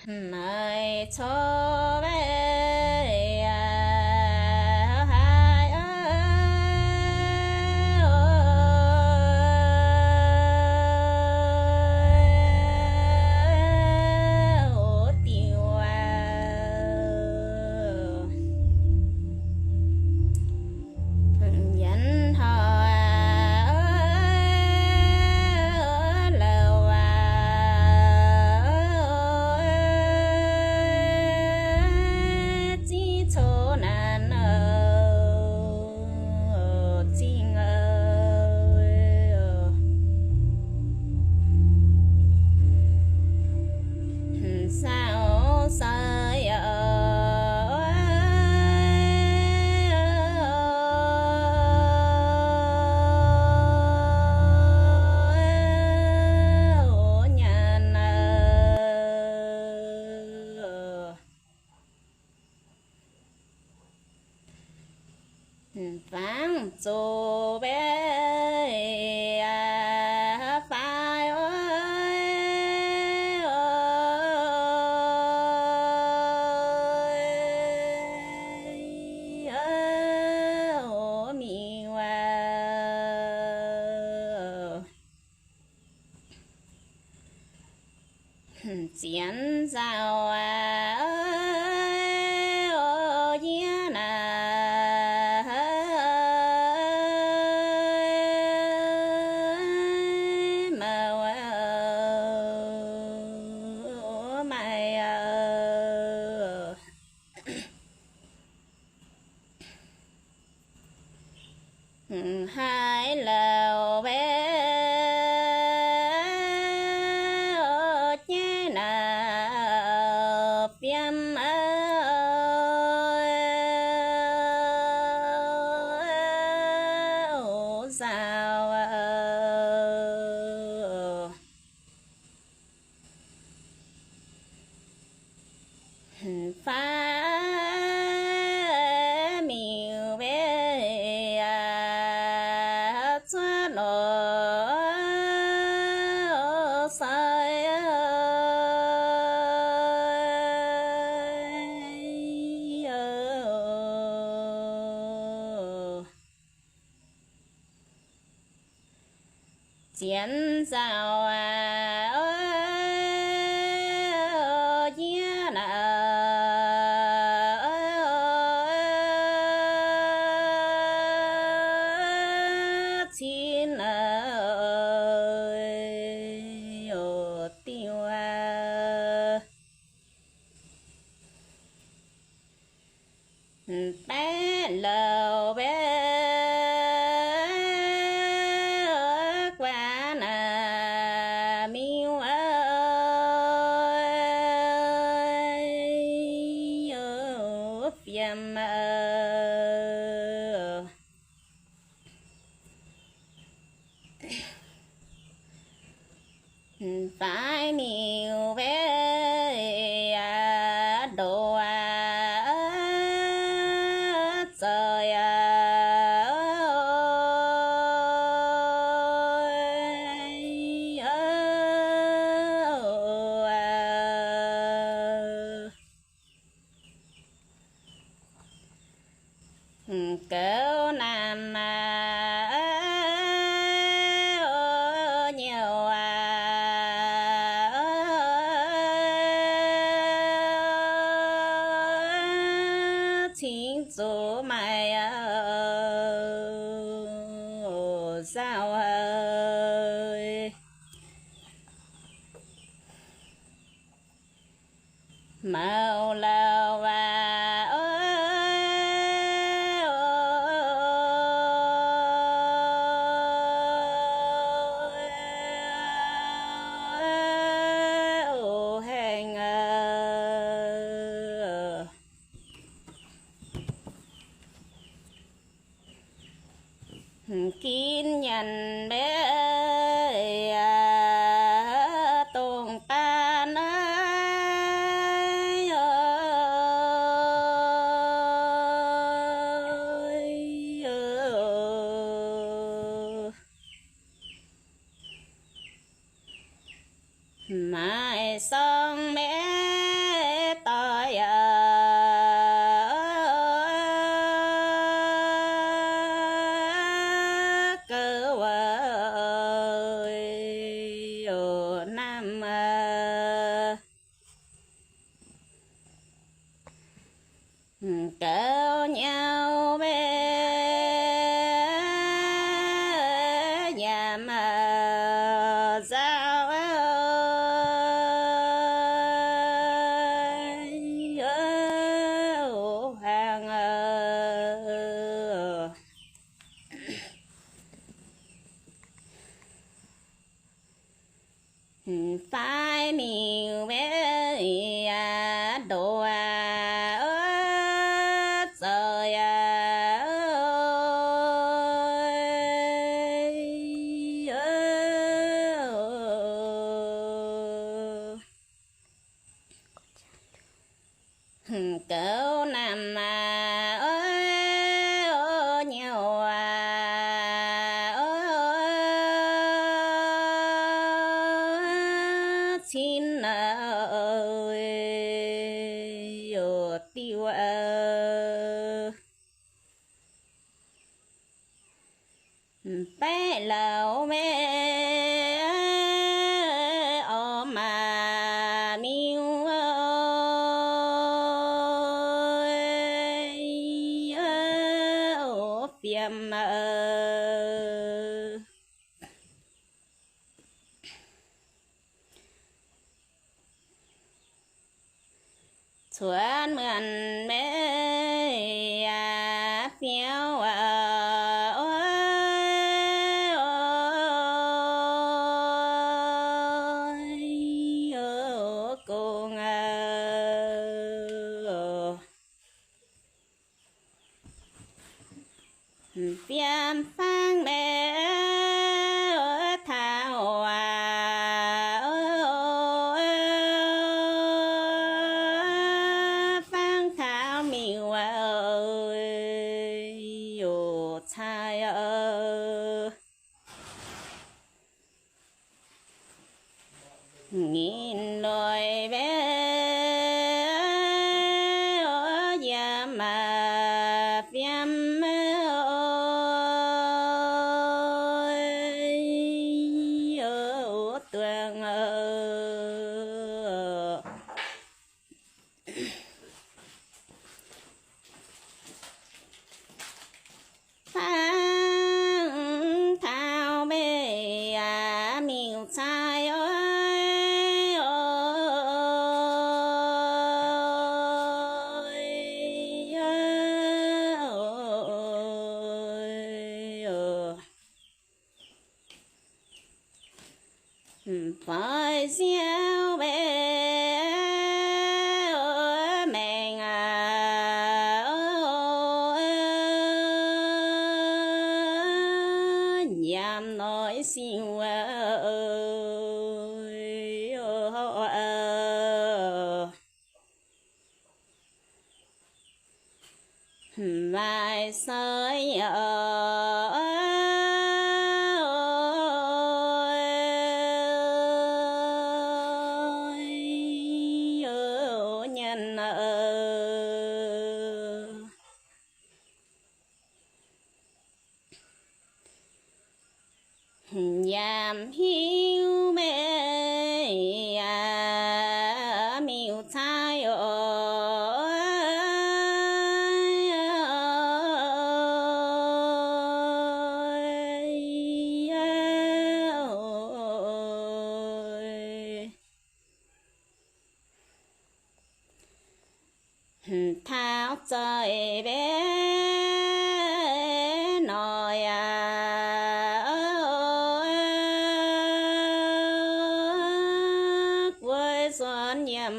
Maiv cor mbe aqv, haiz oix diuh aqv. Nyanc hnoi aqv, louh aqv, zingv coqv naanc oc, zingh oc. Saauv sai oc, nyanc aqv. Fangx zoqc mbe aqv, faix oix miuc aqv. Zienx nzauh aqv, yie naaic mouc aqv, maaih aqv. Haiz louh mbe aqv, jaiv naaic fiem aqv, nzauh aqv. Faix miuc mbe aqv, cuotv lorz sai oc. Zienx nzauh aqv, yie naaic cin aqv, diuh aqv. Baeqv louh mbe guaax naaic miuc aqv, fiem aqv. Faix miuc mbe aqv, ndoqc aqv, zoih aqv, goux naamh aqv, nyouh aqv, cingx zuqc maaih aqv, saauv haic. Mouc louh waac, haengh aqv. Ginv nyanc mbe aqv, dongh baan naaiv Gaux nyauv mbe yaac maaih nzauh hlang. Faix miuc mbe yaac ndoqc zoux yaac gaux naamh aac, nyauv aac, cin aac, diuh aac. Baeqv lauz mbe orv maac miuc fiem aac. Cuotv muonc mbe yaac fiouv aac, gong aac. Fiem fangv mbe taux waac, fangv taux miuc aac, yoc cai aac. Ngin loic mbe yaac maaih fiem duangc. Fangv taux mbe yaac miuc cai aac, faix siouv mbe maengc aac, nyiemz noiz siou aac. Maaih soi nyanc aac, yaac hiuv mbe yaac miuc cai oc. Taux zoih mbe nor yaac guei suonx yiem